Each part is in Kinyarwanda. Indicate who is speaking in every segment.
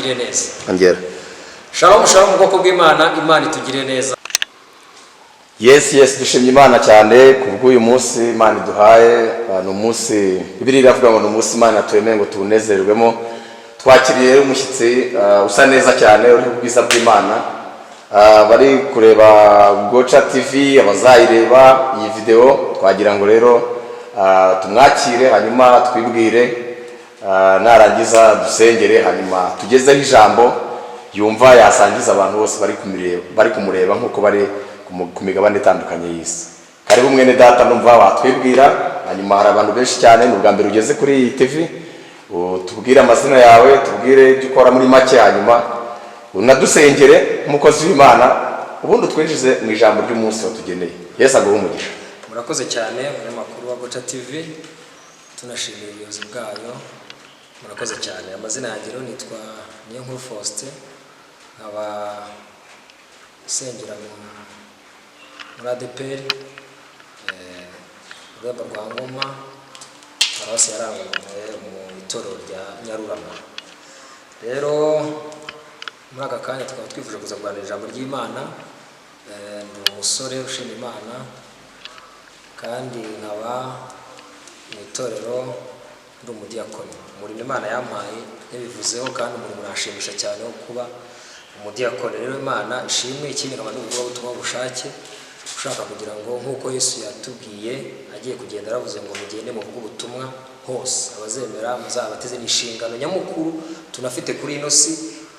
Speaker 1: ibagirire neza.
Speaker 2: Ongera.
Speaker 1: Shalom, shalom, ubwoko bw'Imana, Imana itugirire neza.
Speaker 2: Yes, dushimye Imana cyane ku bw'uyu munsi Imana iduhaye. Ni umunsi Bibiliya iravuga ngo ni umunsi Imana turemeye ngo tuwunezerwemo. Twakiriye umushyitsi usa neza cyane, uri ubwiza bw'Imana. Bari kureba Goca TV, abazayireba iyi video, twagira ngo rero tumwakire, hanyuma twibwire, narangiza dusengere, hanyuma tugezeho ijambo yumva yasangiza abantu bose bari kumureba nk'uko bari ku migabane itandukanye y'isi. Karibu mwene data, numva watwibwira. Hanyuma hari abantu benshi cyane, ni ubwa mbere ugeze kuri iyi TV. Tubwire amazina yawe, tubwire ibyo ukora muri make, hanyuma unadusengere nk'umukozi w'Imana, ubundi utwinjize mu ijambo ry'umunsi watugeneye. Yesu aguhe umugisha.
Speaker 1: Murakoze cyane, umunyamakuru wa Goca TV, tunashimira ubuyobozi bwayo, murakoze cyane. Amazina yanjye rero nitwa Niyonkuru Faustin, nkaba nsengera muri ADEPR, urwego rwa Ngoma, paruwasi yaranguye mu itorero rya Nyarurama. Rero muri aka kanya tukaba twifuje kuza kuganira ijambo ry'Imana. Ndi umusore ushima Imana, kandi nkaba mu itorero ndi umudiyakoni. Umurimo Imana yampaye yabivuzeho, kandi umurimo urashimisha cyane wo kuba umudiyakoni. Rero Imana ishimwe. Ikindi, nkaba ndi umuvugabutumwa w'ubushake, ushaka kugira ngo nk'uko Yesu yatubwiye agiye kugenda, aravuze ngo mugende muvuge ubutumwa hose, abazemera muzabateze. Ni inshingano nyamukuru tunafite kuri ino si.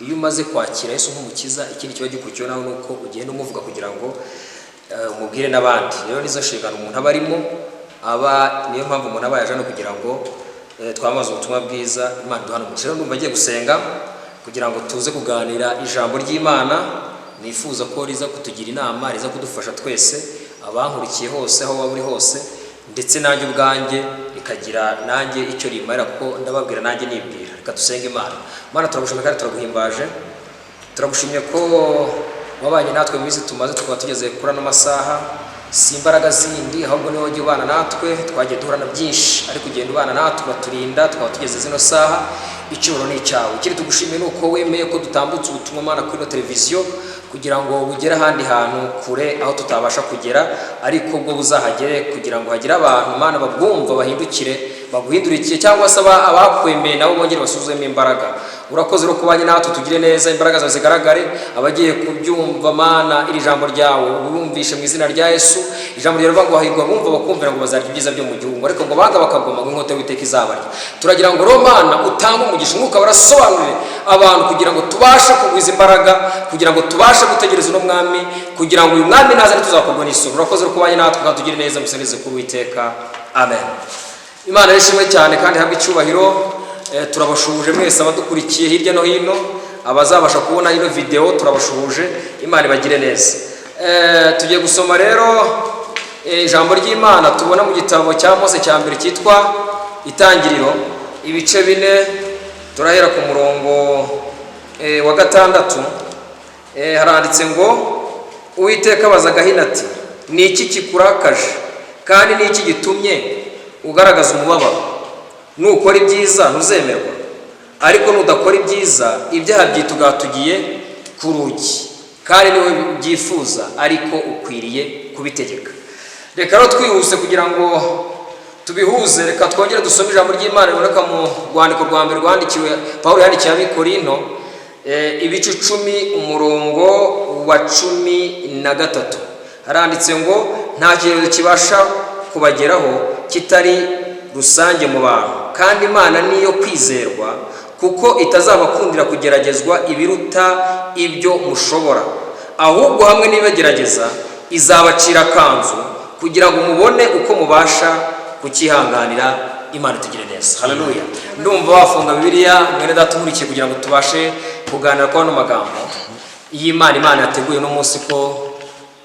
Speaker 1: Iyo umaze kwakira Yesu nk'umukiza, ikindi kiba gikurikiyeho nawe ni uko ugenda umuvuga kugira ngo umubwire n'abandi. Rero nizo nshingano umuntu aba arimo, aba niyo mpamvu umuntu aba yaje hano kugira ngo twamamaze ubutumwa bwiza. Imana iduhana umugisha. Rero ndumva agiye gusenga kugira ngo tuze kuganira ijambo ry'Imana. Nifuza ko riza kutugira inama, riza kudufasha twese abankurikiye hose, aho waba uri hose, ndetse nanjye ubwanjye rikagira nanjye icyo rimarira, kuko ndababwira nanjye nibwira. Reka dusenge Imana. Mana, turagushimye kandi turaguhimbaje. Turagushimye ko wabanye natwe mu minsi tumaze, tukaba tugeze kuri ano masaha. Si imbaraga zindi, ahubwo niwe wagiye ubana natwe. Twagiye duhura na byinshi, ariko ugenda ubana natwe, uraturinda, tukaba tugeze zino saha. Icyubahiro ni icyawe. Ikindi tugushimiye ni uko wemeye ko dutambutse ubutumwa, Mana, kuri ino televiziyo, kugira ngo bugere ahandi hantu kure aho tutabasha kugera, ariko ubwo buzahagere kugira ngo hagire abantu, Mana, babwumva, bahindukire baguhindurikiye, cyangwa se abakwemeye nabo bongere basuzumemo imbaraga. Urakoze rero kubanye natwe, tugire neza, imbaraga zawe zigaragare. Abagiye kubyumva, Mana, iri jambo ryawe ubumvishe mu izina rya Yesu. Ijambo ryawe rivuga ngo hahirwa abumva bakumvira, ngo bazarya ibyiza byo mu gihugu, ariko ngo banga bakagoma, ngo inkota y'Uwiteka izabarya. Turagira ngo rero, Mana, utange umugisha, Umwuka barasobanurire abantu, kugira ngo tubashe kugwiza imbaraga, kugira ngo tubashe gutegereza uno mwami, kugira ngo uyu mwami naza ntituzakorwa n'isoni. Urakoze rero kubanye natwe kandi tugire neza, musanize kuri Uwiteka. Amen. Imana yishimwe cyane kandi ihabwe icyubahiro. Turabashuhuje mwese abadukurikiye hirya no hino, abazabasha kubona ino video, turabashuhuje. Imana ibagire neza. Tugiye gusoma rero ijambo ry'Imana tubona mu gitabo cya Mose cya mbere cyitwa Itangiriro, ibice 4, turahera ku murongo wa 6. Haranditse ngo: "Uwiteka abaza Gahini ati: 'Ni iki kikurakaje, kandi ni iki gitumye ugaragaza umubabaro? Nukora ibyiza ntuzemerwa? Ariko nudakora ibyiza, ibyaha byitugatugiye ku rugi, kandi niwe byifuza, ariko ukwiriye kubitegeka.'" Reka rero twihuse kugira ngo tubihuze, reka twongere dusome ijambo ry'Imana riboneka mu rwandiko rwa mbere rwandikiwe Pawulo yandikiye Abikorinto, ibice 10, umurongo wa 13. Haranditse ngo: "Nta kintu kibasha kubageraho kitari rusange mu bantu, kandi Imana niyo kwizerwa, kuko itazabakundira kugeragezwa ibiruta ibyo mushobora. Ahubwo hamwe n'ibagerageza izabacira akanzu, kugira ngo mubone uko mubasha kucyihanganira." Imana itugire neza. Haleluya. Ndumva wafunga Bibiliya, mwene data umurikiye, kugira ngo tubashe kuganira kuri ano magambo y'Imana Imana yateguye uno munsi ko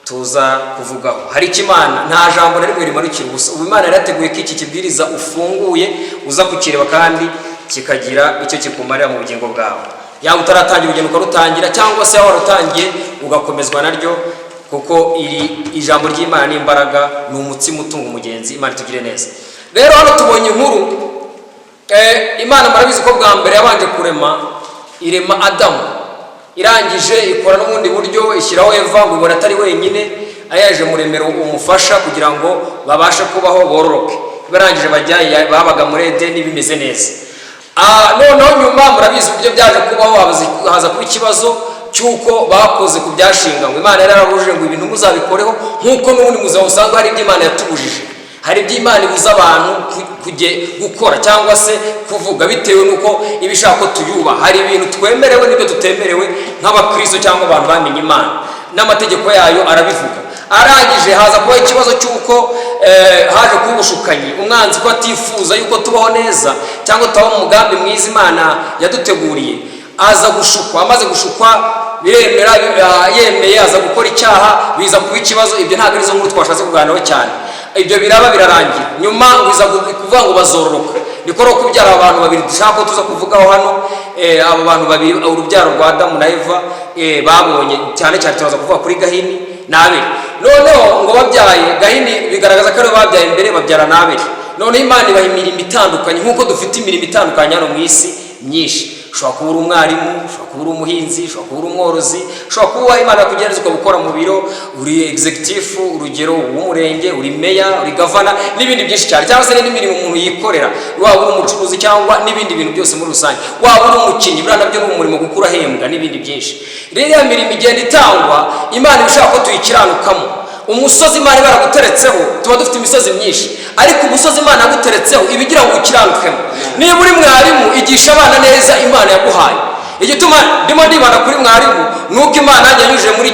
Speaker 1: tuza kuvugaho. Hari icyo Imana, nta jambo na rimwe rimanukira ubusa. Ubu Imana yari yateguye ko iki kibwiriza ufunguye uza kukireba, kandi kikagira icyo kikumarira mu bugingo bwawe, yaba utaratangira urugendo ukarutangira, cyangwa se waba warutangiye ugakomezwa naryo, kuko iri ijambo ry'Imana ni imbaraga, ni umutsima utunga umugenzi. Imana itugire neza. Rero hano tubonye inkuru. Imana murabizi ko bwa mbere yabanje kurema Irema Adamu, irangije ikora n'ubundi buryo ishyiraho Eva, ngo ibona atari wenyine, ayaje muremero umufasha kugira ngo babashe kubaho bororoke. Barangije bajya babaga muri Edeni bimeze neza. Noneho nyuma murabizi uburyo byaje kubaho, haza kuba ikibazo cy'uko bakoze ku byashinganywe. Imana yari yarabujije ngo ibintu muzabikoreho, nk'uko n'ubundi mu buzima busanzwe hari ibyo Imana yatubujije, hari ibyo Imana ibuza abantu gukora cyangwa se kuvuga, bitewe n'uko iba ishaka ko tuyubaha. Hari ibintu twemerewe n'ibyo tutemerewe nk'abakristo cyangwa abantu bamenye Imana, n'amategeko yayo arabivuga. Arangije haza kuba ikibazo cy'uko haje kuba ubushukanyi. Umwanzi ko atifuza yuko tubaho neza cyangwa tutaba mu mugambi mwiza Imana yaduteguriye, aza gushukwa. Amaze gushukwa biremera, yemeye aza gukora icyaha, biza kuba ikibazo. Ibyo ntabwo arizo nkuru twashatse kuganiraho cyane. Ibyo biraba birarangira. Nyuma biza kuvuga ngo bazororoka, niko rero kubyara abantu babiri dushaka ko tuza kuvugaho hano. Abo bantu babiri, urubyaro rwa Adamu na Eva, babonye cyane cyane turaza kuvuga kuri Gahini na Abeli. Noneho ngo babyaye Gahini, bigaragaza ko ariwe babyaye mbere, babyara na Abeli. Noneho Imana ibaha imirimo itandukanye, nk'uko dufite imirimo itandukanye hano mu isi myinshi. Ushobora kuba uri umwarimu, ushobora kuba uri umuhinzi, ushobora kuba uri umworozi, ushobora kuba Imana yakugenza ukaba ukora mu biro, uri executive, urugero w'umurenge, uri meya, uri gavana n'ibindi byinshi cyane, cyangwa se n'indi mirimo umuntu yikorera, waba uri umucuruzi cyangwa n'ibindi bintu byose muri rusange, waba uri umukinnyi, buriya nabyo ni umurimo kuko urahembwa n'ibindi byinshi. Rero iyo mirimo igenda itangwa, Imana iba ishaka ko tuyikiranukamo. Umusozi Imana iba yaraguteretseho, tuba dufite imisozi myinshi, ariko umusozi Imana yaguteretseho iba igira ngo ukiranukemo. Niba uri mwarimu, igisha abana neza Imana yaguhaye. Igituma ndimo ndibanda kuri mwarimu ni uko Imana yanyujije muri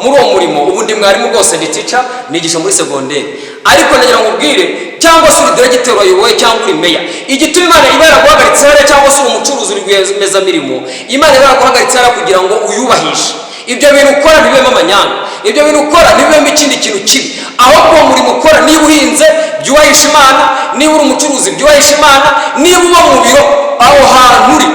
Speaker 1: uwo murimo. Ubu ndi mwarimu rwose, ndi teacher, nigisha muri segonderi. Ariko ndagira ngo ubwire, cyangwa se uri diregiteri wayoboye cyangwa uri meya, igituma Imana iba yaraguhagaritse hariya, cyangwa se uri umucuruzi, uri rwiyemezamirimo, Imana iba yaraguhagaritse hariya kugira ngo uyubahishe. Ibyo bintu ukora ntibibemo amanyanga, ibyo bintu ukora ntibibemo ikindi kintu kibi, ahubwo uwo murimo ukora, niba uhinze byubahisha Imana, niba uri umucuruzi byubahisha Imana, niba uba mu biro, aho hantu uri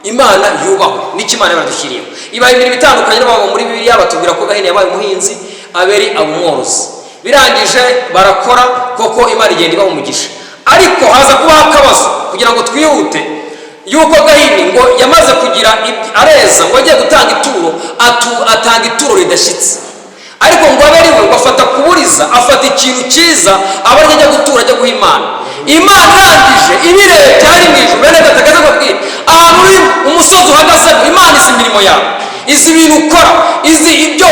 Speaker 1: Imana yubahwe. Nicyo Imana yaradushyiriyeho, ibaye imirimo itandukanye. N'abagabo muri Bibiliya batubwira ko Gahini yabaye umuhinzi, Abeli aba umworozi. Birangije barakora koko, Imana igenda ibaha umugisha. Ariko haza kubaho akabazo, kugira ngo twihute, yuko Gahini ngo yamaze kugira areza, ngo agiye gutanga ituro, atanga ituro ridashyitse. Ariko ngo abe ari we ngo afata kuburiza, afata ikintu cyiza aba aryo ajya gutura, ajya guha Imana. Imana irangije ibirebye hari mu ijuru. Bene data, kaze mbabwire, ahantu uri, umusozi uhagazemo, Imana izi imirimo yawe, izi ibintu ukora, izi ibyo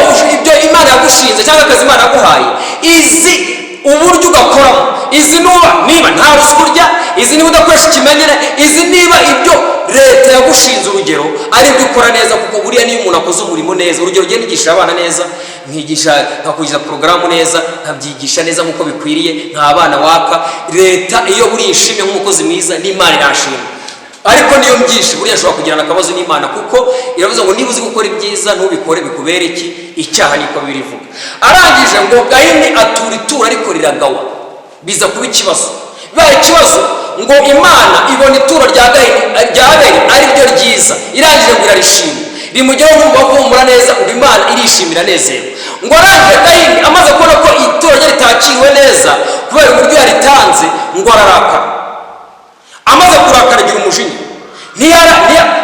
Speaker 1: Imana yagushinze cyangwa akazi Imana yaguhaye, izi uburyo ugakoramo, izi nuba niba nta ruswa urya, izi niba udakoresha ikimenyane, izi niba ibyo leta yagushinze, urugero, ari ibyo ukora neza. Kuko buriya niyo umuntu akoze umurimo neza, urugero ugenda yigisha abana neza, nkigisha, nkakurikiza porogaramu neza, nkabyigisha neza nk'uko bikwiriye, nta bana waka leta, iyo buriya ishimye nk'umukozi mwiza, n'Imana irashima. Ariko niyo mbyishe, buriya ashobora kugirana akabazo n'Imana, kuko iravuze ngo niba uzi gukora ibyiza ntubikore, bikubere iki? Icyaha. Niko birivuga. Arangije ngo Gahini atura ituro ariko riragawa, biza kuba ikibazo. Bibaye ikibazo, ngo Imana ibona ituro rya Gahini, rya Abeli ari ryo ryiza. Irangije ngo irarishima, rimugeraho nk'umva guhumura neza, ngo Imana irishimira anezerwa. Ngo arangije Gahini amaze kubona ko ituro rye ritakiriwe neza kubera uburyo yaritanze, ngo ararakara. Amaze kurakara agira umujinya.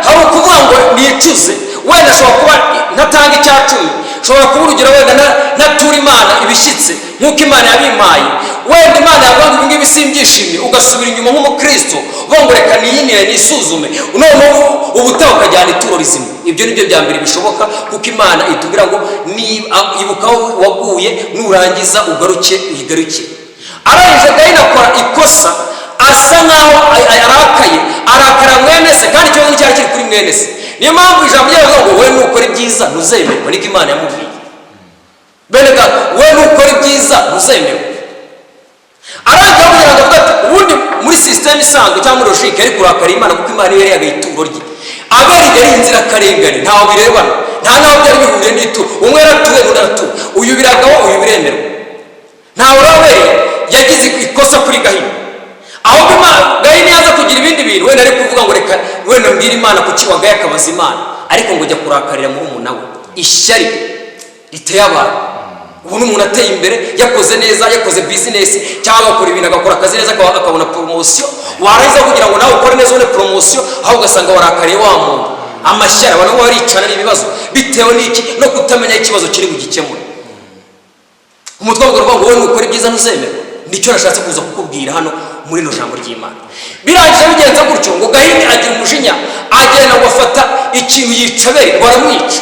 Speaker 1: Hari ukuvuga ngo nicuze, wenda ashobora kuba ntatanga icya cumi, nshobora kuba, urugero, wenda ntatura Imana ibishyitse nk'uko Imana yabimpaye. Wenda Imana yavuga ngo ibi ngibi simbyishimiye, ugasubira inyuma nk'umukristo uvuga ngo reka niyinire, nisuzume, noneho ubutaha ukajyana ituro rizima. Ibyo ni byo bya mbere bishoboka, kuko Imana itubwira ngo ibuka aho waguye, nurangiza ugaruke uyigarukire. Arangije Gahini akora ikosa, asa nkaho arakaye, arakara mwene se, kandi ikibazo nticyari kiri kuri mwene se. Niyo mpamvu ijambo ryayo rivuga ngo wowe nukora ibyiza ntuzemerwa. Niko Imana yamubwiye. Bene data, wowe nukora ibyiza ntuzemerwa. Arangira kugira ngo avuge ati ubundi muri sisiteme isanzwe cyangwa muri logique yari kurakara Imana, kuko Imana niyo yari yagaye ituro rye. Abeli yari inzirakarengane, ntaho birebana, nta n'aho byari bihuriye n'ituro. Umwe yaratuye, undi aratura, uyu biragawa, uyu biremerwa. Ntawe Abeli yagize ikosa kuri Gahini. Ahubwo Gahini yaza kugira ibindi bintu, wenda ari kuvuga ngo reka wenda mbwire Imana kuki wagaye, akabaza Imana. Ariko ngo jya kurakarira murumuna we, ishyari riteye abantu. Ubu ni umuntu ateye imbere, yakoze neza, yakoze bizinesi cyangwa agakora ibintu, agakora akazi neza, akabona poromosiyo. Warangiza kugira ngo nawe ukore neza ubone poromosiyo, aho ugasanga warakariye wa muntu. Amashyari, abantu bo baricana, ari ibibazo bitewe n'iki? No kutamenya ikibazo kiri bugikemure. Umutwe w'abagore ngo wowe nukora ibyiza ntuzemerwa. Nicyo nashatse kuza kukubwira hano muri rino jambo ry'Imana. Birangije bigenza gutyo, ngo Gahini agira umujinya, agenda ngo afata ikintu yica Abeli, ngo aramwica.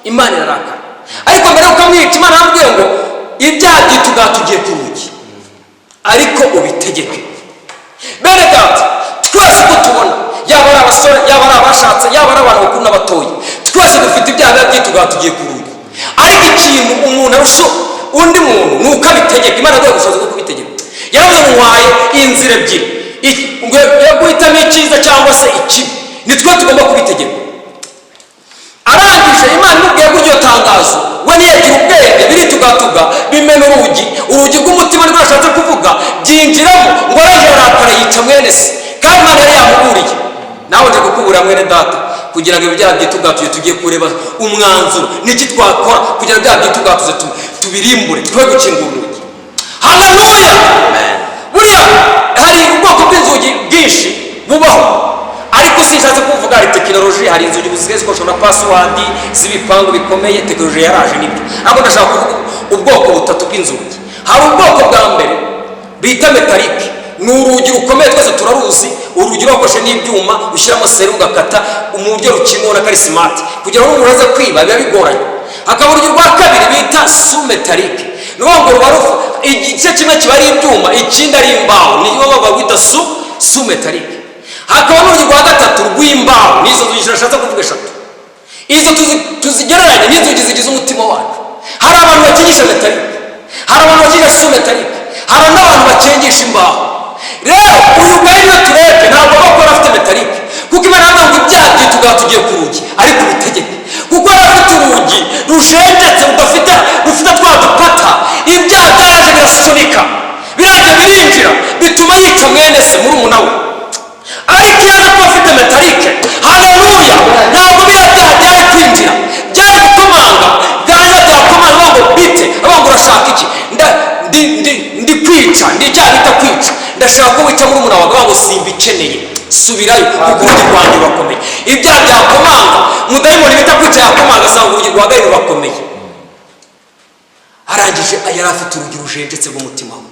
Speaker 1: Imana irarakara. Ariko mbere yuko amwica, Imana yambwiye ngo ibyaha byitugatugiye ku rugi, ariko ubitegeke. Bene data, twese uko tubona, yaba ari abasore, yaba ari abashatse, yaba ari abantu bakuru n'abatoya, twese dufite ibyaha biba byitugatugiye ku rugi. Ariko ikintu umuntu arusha undi muntu ni uko abitegeka. Imana yaguhaye ubushobozi bwo kubitegeka. Yaravuze ngo nkwaye inzira ebyiri, ngo yo guhitamo icyiza cyangwa se ikibi. Ni twe tugomba kubitegeka. Arangije, Imana imubwiye ko iryo tangazo, we ntiyagira ubwenge, biritugatuga, bimena urugi. Urugi rw'umutima nirwo nashatse kuvuga, byinjiramo. Ngo arangije arakara, yica mwene se, kandi Imana yari yamuburiye. Nawe nje kukubura, mwene data, kugira ngo ibyaha byitugatuye, tugiye kureba umwanzuro n'iki twakora kugira ngo ibyaha byitugatuze tubirimbure, twe gukingura urugi. Haleluya! Buriya hari ubwoko bw'inzugi bwinshi bubaho, ariko sinshatse kuvuga. Hari tekinoloji, hari inzugi zisigaye zikoreshwa na password z'ibipangu bikomeye. Tekinoloji yaraje, nibyo, ariko ndashaka kuvuga ubwoko butatu bw'inzugi. Hari ubwoko bwa mbere bita métallique. Ni urugi rukomeye, twese turaruzi. Urugi rwakoreshe n'ibyuma, ushyiramo serrure, ugakata mu buryo rukingura, ko ari smart, kugira ngo umuntu aze kwiba biba bigoranye. Hakaba urugi rwa kabiri bita sous-métallique. Ni ukuvuga ngo ruba igice kimwe kiba ari ibyuma, ikindi ari imbaho, niyo barwita sous-métallique. Hakaba n'urugi rwa gatatu rw'imbaho. N'izo nzugi nashatse kuvuga eshatu, izo tuzigereranye n'inzugi zigize umutima wacu. Hari abantu bakingisha métallique, hari abantu bakingisha sous-métallique, hari n'abantu bakingisha imbaho. Rero uyu Gahini, iyo turebye, ntabwo aba akora afite métallique, kuko Imana yavuga ngo ibyaha byitugaba tugiye ku rugi, ariko ubitegeke. Kuko yari afite urugi rujenjetse, rudafite, rufite twa dupata, ibyaha byaraje birasunika, birajya birinjira, bituma yica mwene se, murumuna we. Ariko iyo aza kuba afite métallique, haleluya, ntabwo biriya byaha byari kwinjira. Byari gukomanga, byarangiza byakomanga ngo bite, avuga ngo urashaka iki? Ndi kwica, ndi icyaha bita kwica, ndashaka ko wica murumuna wawe. Ngo simbikeneye, subirayo, kuko urugi rwanjye rurakomeye. Ibyaha byakomanga, umudayimoni bita kwica yakomanga, asanga urugi rwa Gahini rurakomeye. Arangije, yari afite urugi rujenjetse rw'umutima we.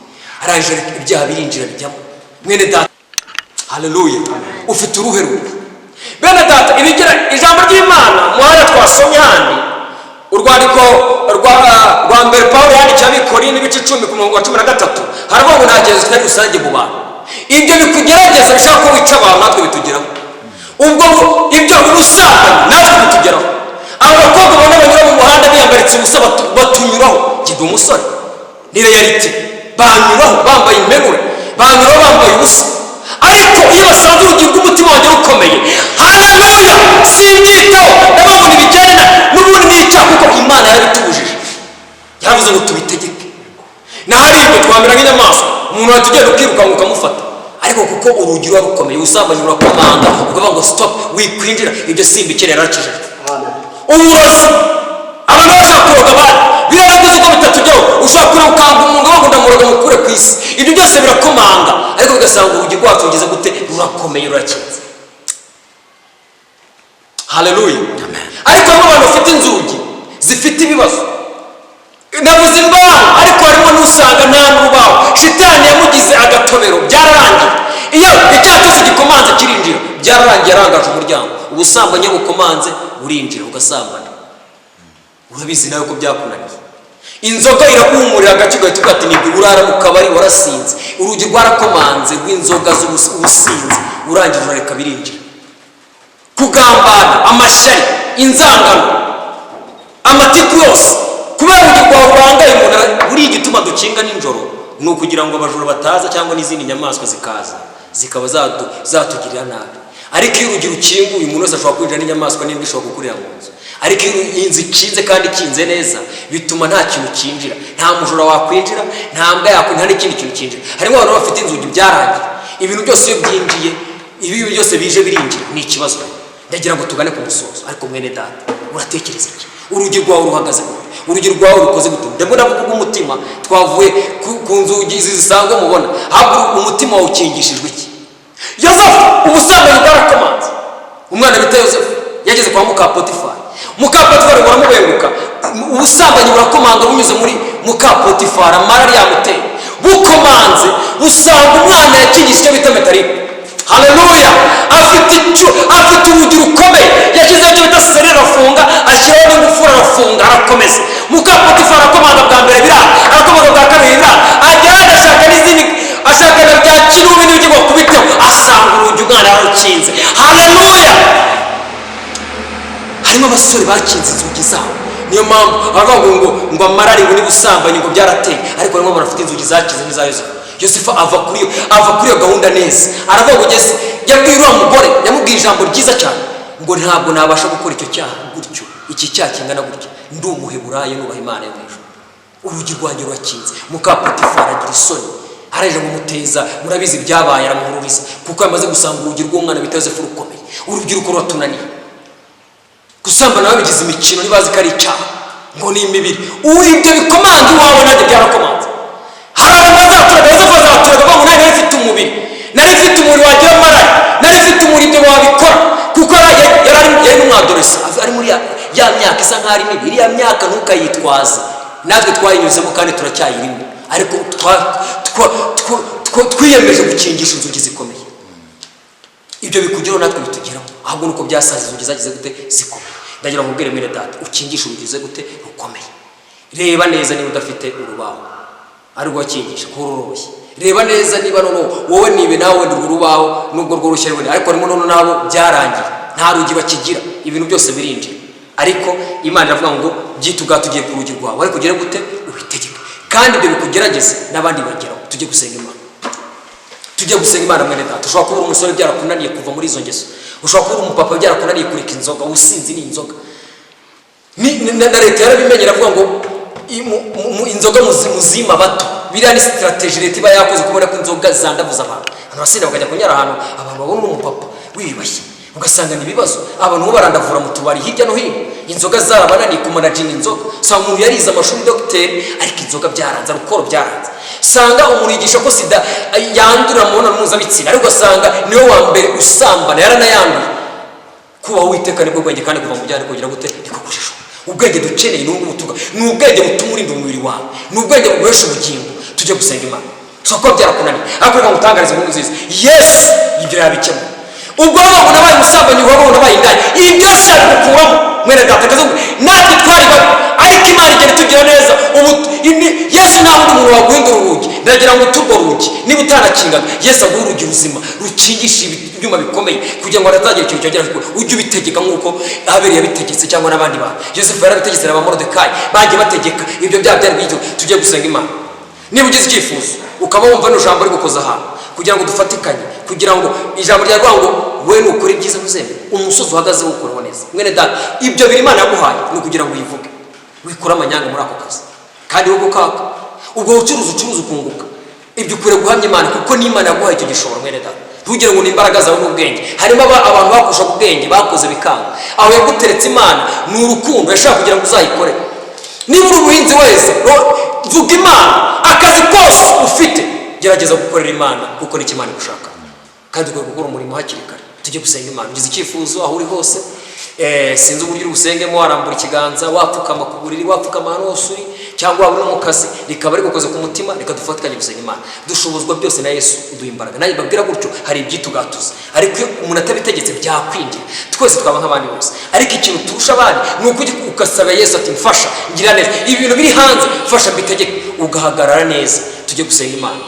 Speaker 1: Arangije, ibyaha birinjira, bijyamo. Mwene data, haleluya, ufite uruhe rugi? Bene data, ibigira ijambo ry'Imana muhanda twasomye handi, urwandiko rwa mbere Pawulo yandikiye Abikorinto, ibice 10, ku murongo wa 13, haravuga ngo nta kibazo kitari rusange mu bantu. Ibyo bikugerageza bishaka ko wica abantu, natwe bitugeraho. Ubwo ibyo ubusambanyi natwe bitugeraho. Abo bakobwa ubona banyura mu muhanda biyambaritse ubusa, batunyuraho. Njye ndi umusore, ni réalité. Banyuraho bambaye impenure, banyuraho bambaye ubusa. Ariko iyo basanze urugi rw'umutima wanjye rukomeye, haleluya, simbyitaho. Ndababona ibijyana n'ubundi nica, kuko Imana yarabitubujije, yaravuze ngo tubitegeke. Naho ibyo twamera nk'inyamaswa, umuntu wahita ugenda ukirukanka ukamufata. Ariko kuko urugi ruba rukomeye, ubusambanyi burakomanga, ukavuga ngo stop, wikwinjira, ibyo simbikeneye, yarakijijwe. Uburozi, abantu bashaka kuroga abandi, birabagize uko bitatujyaho. Ushobora kureba ukanga umuntu, ngo ndamuroga mukure ku isi. Ibyo byose birakomanga, ariko ugasanga urugi rwacu rugeze gute? Rurakomeye, rurakinze. Haleluya! Ariko harimo abantu bafite inzugi zifite ibibazo. Navuze imbaho, ariko harimo n'usanga nta n'urubaho, shitani yamugize agatobero, byararangiye. Iyo icyaha cyose gikomanze kirinjira, byararangiye, arangaje umuryango. Ubusambanyi iyo bukomanze burinjira, ugasambana. Urabizi nawe ko byakunaniye. Inzoga iraguhumurira agace, ugahita uvuga ati nibwo urara mu kabari warasinze. Urugi rwarakomanze rw'inzoga z'ubusinzi, urangije urareka birinjira. Kugambana, amashyari, inzangano, amatiku yose, kubera urugi rwawe rurangaye. Umuntu buriya igituma dukinga nijoro ni ukugira ngo abajura bataza, cyangwa n'izindi nyamaswa zikaza zikaba zatugirira nabi. Ariko iyo urugi rukinguye, umuntu wese ashobora kwinjira, n'inyamaswa n'imbwa ishobora gukurira mu nzu. Ariko iyo inzu ikinze kandi ikinze neza, bituma nta kintu cyinjira, nta mujura wakwinjira, nta mbwa yakwinjira, nta n'ikindi kintu cyinjira. Harimo abantu bafite inzugi byarangiye. Ibintu byose iyo byinjiye, ibi byose bije birinjira, ni ikibazo. Ndagira ngo tugane ku musozo. Ariko mwene data, uratekereza iki? Urugi rwawe ruhagaze gute? Urugi rwawe rukoze gute? Ndabona ndavuga ubw'umutima. Twavuye ku nzugi izi zisanzwe mubona, ahubwo umutima wawe ukingishijwe iki? Yosefu, ubusambanyi bwarakomanze. Umwana bita Yosefu yari Yageze kwa muka Potifari, muka Potifari buramubenguka, ubusambanyi burakomanga bunyuze muri muka Potifari. Amarari yamuteye, bukomanze busanga umwana yakingisha icyo bita métallique. Haleluya! Afite icyo, afite urugi rukomeye, yashyizeho icyo bita serrure, arafunga, ashyiraho n'ingufuri, arafunga, arakomeza. Muka Potifari arakomanga bwa mbere biranga, arakomanga bwa kabiri biranga, agera ashaka n'izindi, ashaka na bya kinubi n'ibyo bakubiteho, asanga urugi umwana yarukinze. Haleluya! Harimo abasore bakinze inzugi zabo. Niyo mpamvu baravuga ngo amarari, ngo n'ubusambanyi ngo byarateye, ariko harimo abantu bafite inzugi zakize nk'iza Yosefu. Yosefu ava kuri iyo gahunda neza, aravuga ngo ugeze, yabwiye uriya mugore, yamubwiye ijambo ryiza cyane ngo: "Ntabwo nabasha gukora icyo cyaha gutyo, iki cyaha kingana gutya, ndi Umuheburayo, nubaha Imana yo mu ijuru. Urugi rwanjye rurakinze." Muka Potifari agira isoni, araje mumuteza, murabizi ibyabaye, aramuhururiza kuko yamaze gusanga urugi rw'umwana bita Yosefu rukomeye. Urubyiruko ruratunaniye gusambana, babigize imikino, ntibazi ko ari icyaha, ngo ni imibiri. Ubu ibyo bikomanga iwawe, nanjye byarakomanze. Hari abantu bazaturaga, Yosefu azaturaga bavuga ngo: "Nanjye nari mfite umubiri, nari mfite umubiri wagira amarari, nari mfite umubiri." Ibyo wabikora kuko yari n'umwadolescent, ari muri ya myaka isa nkaho ari mibi. Iriya myaka ntukayitwaze, natwe twayinyuzemo kandi turacyayirimo, ariko twiyemeje gukingisha inzugi zikomeye. Ibyo bikugeraho natwe bitugeraho, ahubwo nuko byasaze, inzugi zagize gute? Zikomeye. Ndagira ngo ubwire mwene data, ukingishe urugi uze gute? Rukomeye. Reba neza niba udafite urubaho ari rwakingisha kuko ruroroshye. Reba neza niba noneho wowe nibe nawe wenda urwo rubaho nubwo rworoshye wenda, ariko harimo noneho nabo byarangiye, nta rugi bakigira, ibintu byose birinjira. Ariko Imana iravuga ngo byituga tugiye ku rugi rwawe, ariko ugere gute? Ubitegeke. Kandi ibyo bikugerageze n'abandi bageraho. Tujye gusenga Imana, tujye gusenga Imana. Mwene data, ushobora kuba uri umusore byarakunaniye kuva muri izo ngeso, ushobora kuba uri umupapa byarakunaniye kureka inzoga, ubusinzi ni inzoga. Na leta yarabimenye, iravuga ngo inzoga muzima bato. Biriya ni stratégie leta iba yakoze kubona ko inzoga zandavuza abantu, abantu basinda bakajya kunyara ahantu abantu babona umupapa wiyubashye, ugasanga ni ibibazo. Abantu bo barandavura mu tubari hirya no hino, inzoga zarabananiye kumanaginga inzoga. Usanga umuntu yarize amashuri, dogiteri, ariko inzoga byaranze, alcool byaranze. Usanga umuntu yigisha ko sida yandurira mu mibonano mpuzabitsina, ariko ugasanga niwe wa mbere usambana, yaranayanduye. Kubaha Uwiteka nibwo bwenge, kandi kuva mu byaha kugira gute? Niko kujijura. Ubwenge dukeneye ni ubu buturuka, ni ubwenge butuma urinda umubiri wawe, ni ubwenge buguhesha ubugingo. Tujye gusenga Imana. Tushobora kuba byarakunaniye, ariko reka ngutangarize inkuru nziza: Yesu ibyo yabikemura. Ubwo wowe ngo nabaye umusambanyi, wowe ngo nabaye indaya, ibi byose yabigukuramo. Mwene data kazungu, natwe twari babi, ariko Imana igenda itugira neza. Ubu Yesu, nta wundi muntu waguhindura urugi. Ndagira ngo turwo rugi niba utanakingaga, Yesu aguhe urugi ruzima rukingisha ibyuma bikomeye, kugira ngo hatazagira ikintu cyongera. Ujye ubitegeka nk'uko Abeli yabitegetse cyangwa n'abandi bantu. Yosefu yarabitegetse na ba Morodekayi bagiye bategeka ibyo byaha byari bito. Tujye gusenga Imana. Niba ugize icyifuzo, ukaba wumva rino jambo rigukoza ahantu, kugira ngo dufatikanye, kugira ngo ijambo ryavuga ngo we nukora ibyiza ntuzemere umusozi uhagazeho ukoreho neza. Mwene data, ibyo biri Imana yaguhaye ni ukugira ngo uyivuge, wikure amanyanga muri ako kazi, kandi wowe ukaka ubwo bucuruzi, ucuruza ukunguka. Ibyo ukwiriye guhamya Imana, kuko n'Imana yaguhaye icyo gishoro. Mwene data, ntugire ngo ni imbaraga zawe n'ubwenge. Harimo abantu bakurusha ubwenge, bakoze bikanga. Aho yaguteretse Imana ni urukundo, yashaka kugira ngo uzayikore. Niba uri umuhinzi wese, vuga Imana. Akazi kose ufite, gerageza gukorera Imana, kuko nicyo Imana igushaka, kandi ukwiye gukora umurimo hakiri kare. Tujye gusenga Imana. Ugize icyifuzo, aho uri hose, sinzi uburyo uri busengemo, warambura ikiganza, wapfukama ku buriri, wapfukama ahantu hose uri, cyangwa waba uri no mu kazi, rikaba rigukoze ku mutima, reka dufatikanye gusenga Imana. Dushobozwa byose na Yesu uduha imbaraga. Nanjye mbabwira gutyo, hari ibyitugatuza, ariko iyo umuntu atabitegetse byakwinjira. Twese twaba nk'abandi bose, ariko ikintu turusha abandi ni uko ujya ugasaba Yesu ati: "Mfasha, ngira neza, ibi bintu biri hanze, mfasha mbitegeke," ugahagarara neza. Tujye gusenga Imana.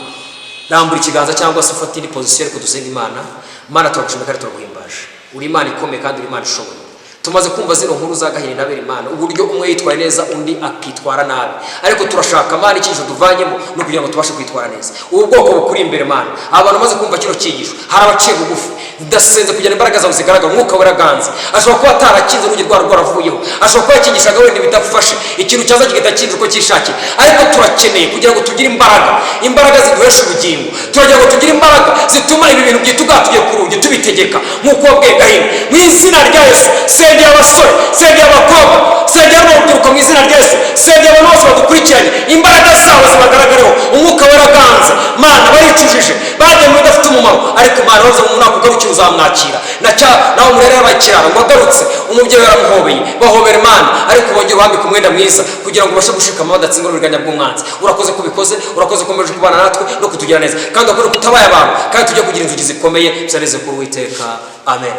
Speaker 1: Rambura ikiganza cyangwa se ufate indi position, ariko dusenga Imana. Mana, turagushimira kandi turaguhimbaje. Uri Imana ikomeye kandi uri Imana ishoboye. Tumaze kumva zino nkuru za Gahini na Abeli, Imana, uburyo umwe yitwaye neza undi akitwara nabi, ariko turashaka, Mana, icyigisho duvanyemo ni ukugira ngo tubashe kwitwara neza. Ubu bwoko bukuri imbere, Mana, abantu bamaze kumva kino cyigisho, hari abaciye bugufi. Ndasenze kugira imbaraga zawe zigaragara, umwuka weraganze. Ashobora kuba atarakinze urugi rwaro rwaravuyeho, ashobora kuba yakingishaga wenda bidafashe, ikintu cyaza kigahita kinjira uko cyishakiye. Ariko turakeneye kugira ngo tugire imbaraga, imbaraga ziduhesha ubugingo. Turagira ngo tugire imbaraga zituma ibi bintu byitugatuye ku rugi tubitegeka nk'uko wabwiye Gahini. Mu izina rya Yesu, sengera abasore, sengera abakobwa, sengera n'urubyiruko. Mu izina rya Yesu, sengera abantu bose badukurikiranye, imbaraga zabo zibagaragareho, umwuka weraganze. Mana, baricujije, bagiye mu bidafite umumaro, ariko Mana, bavuze ngo Nakugarukira uzamwakira. Na cya nawe umurere y'abakirara ngo agarutse, umubyeyi yaramuhobeye, bahobera Imana, ariko bongere ubambike umwenda mwiza kugira ngo ubashe gushikama badatsindwa n'uburiganya bw'umwanzi. Urakoze ko ubikoze, urakoze ko ukomeje kubana natwe no kutugira neza, kandi urakoze ko utabaye abantu, kandi tujye kugira inzugi zikomeye. Bizaneze kuri Uwiteka, amen.